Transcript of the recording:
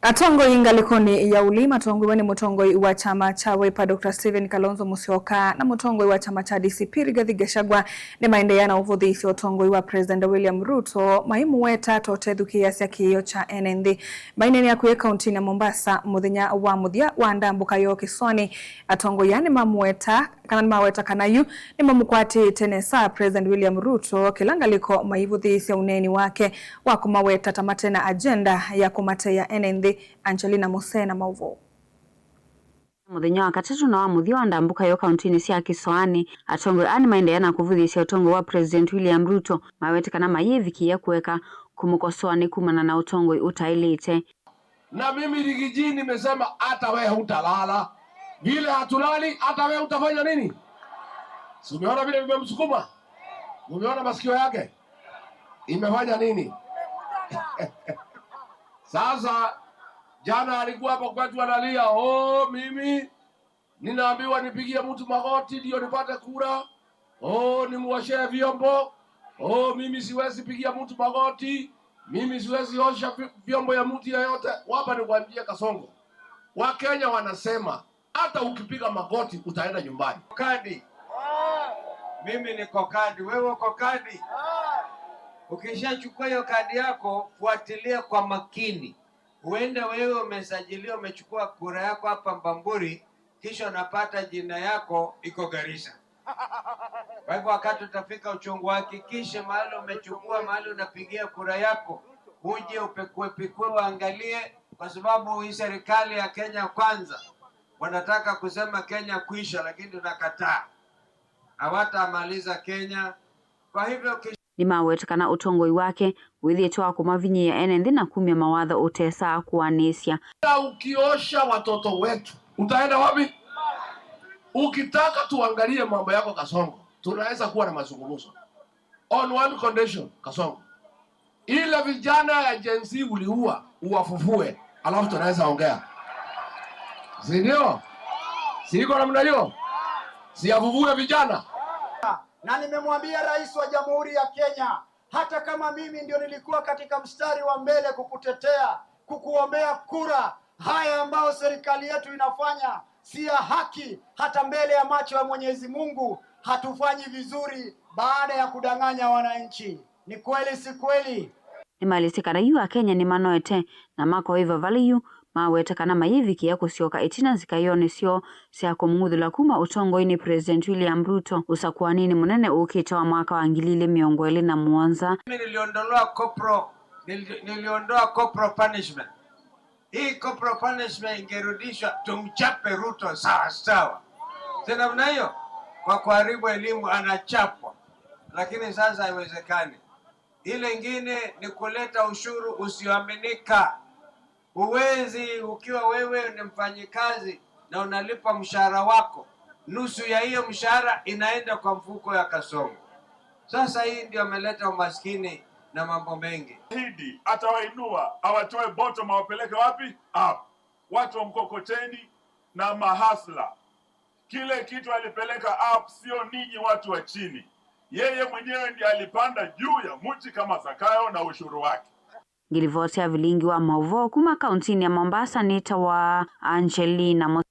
Atongoi ngalikoni ya ulima tongoiwe ni mutongoi wa chama cha Wiper Dr. Stephen Kalonzo Musyoka na mutongoi wa chama cha DCP Rigathi Gachagua ni maendeea na uvuthisi utongoi wa President William Ruto maimuweta totethukiasya kiio cha NND mainene akuye kaunti ya Mombasa muthenya wa muthia wa ndambuka yo kiswani. Atongoi aya nimamuweta kana nimaweta kana yu nimamukwatite nesa President William Ruto kilangaliko maivuthisya uneni wake wa kumaweta tamatena agenda ya kumateya NND. Angelina Musena Mauvo. Muthenya wa katatu na wa muthia wa ndambuka yo kauntini sya Kisoani, atongoi aa nimaendeea na kuvuthisya utongoi wa President William Ruto mawetekana mayivikia kueka kumukosoa ni kumana na utongoi utailite. Na mimi Riggy G nimesema hata wewe hutalala. Vile hatulali hata wewe utafanya nini? Si umeona vile vimemsukuma? Umeona masikio yake? Imefanya nini? Sasa jana alikuwa hapa kwetu analia, "Oh, mimi ninaambiwa nipigie mtu magoti ndio nipate kura. Oh, nimuoshee vyombo. Oh, mimi siwezi pigia mtu magoti. Mimi siwezi osha vyombo ya mtu yeyote." Wapa nikwambie Kasongo, Wakenya wanasema hata ukipiga magoti utaenda nyumbani. Kadi. Mimi niko kadi, wewe uko kadi. Ukishachukua hiyo kadi yako, fuatilia kwa makini. Huenda wewe umesajiliwa, umechukua kura yako hapa Bamburi, kisha unapata jina yako iko Garissa. Kwa hivyo wakati utafika uchungu, hakikishe mahali umechukua, mahali unapigia kura yako, uje upekue pekue, uangalie, kwa sababu hii serikali ya Kenya Kwanza wanataka kusema Kenya kuisha, lakini tunakataa. Hawatamaliza Kenya. Kwa hivyo Nimawetekana utongoi wake withiitwe wa kumavinyia ene nthi na kumia mawatho utesaa kuanisya. Ukiosha watoto wetu utaenda wapi? Ukitaka tuangalie mambo yako Kasongo, tunaweza kuwa na mazungumzo on one condition, Kasongo, ile vijana ya Gen Z uliua uwafufue, alafu tunaweza ongea, si ndio? Si iko namna hiyo? Si afufue vijana? Na nimemwambia Rais wa Jamhuri ya Kenya, hata kama mimi ndio nilikuwa katika mstari wa mbele kukutetea, kukuombea kura, haya ambayo serikali yetu inafanya si ya haki, hata mbele ya macho ya Mwenyezi Mungu hatufanyi vizuri baada ya kudanganya wananchi. Ni kweli si kweli? Nimalisikana yu Akenya ni manoete na makoiva vali yu mawetekana mayivikia kusyoka itina zikayone syo sya kumuthula kuma utongoini President William Ruto usakuanini munene ukite wa mwaka wa 2027. Mimi niliondoa corporal punishment. Hii corporal punishment ingerudishwa, tumchape Ruto sawa sawa. Si namna hiyo? Kwa kuharibu elimu anachapwa. Lakini sasa haiwezekani. Ile ingine ni kuleta ushuru usioaminika. Huwezi ukiwa wewe ni mfanyikazi na unalipa mshahara wako, nusu ya hiyo mshahara inaenda kwa mfuko ya Kasongo. Sasa hii ndio ameleta umaskini na mambo mengi. Hidi atawainua, awatoe bottom, awapeleke wapi? Up. Watu wa mkokoteni na mahasla. Kile kitu alipeleka up, sio ninyi watu wa chini. Yeye mwenyewe ndiye alipanda juu ya mti kama Zakayo na ushuru wake. Ngilivotea vilingi wa mauvo kuma kauntini ya Mombasa nita wa Angelina.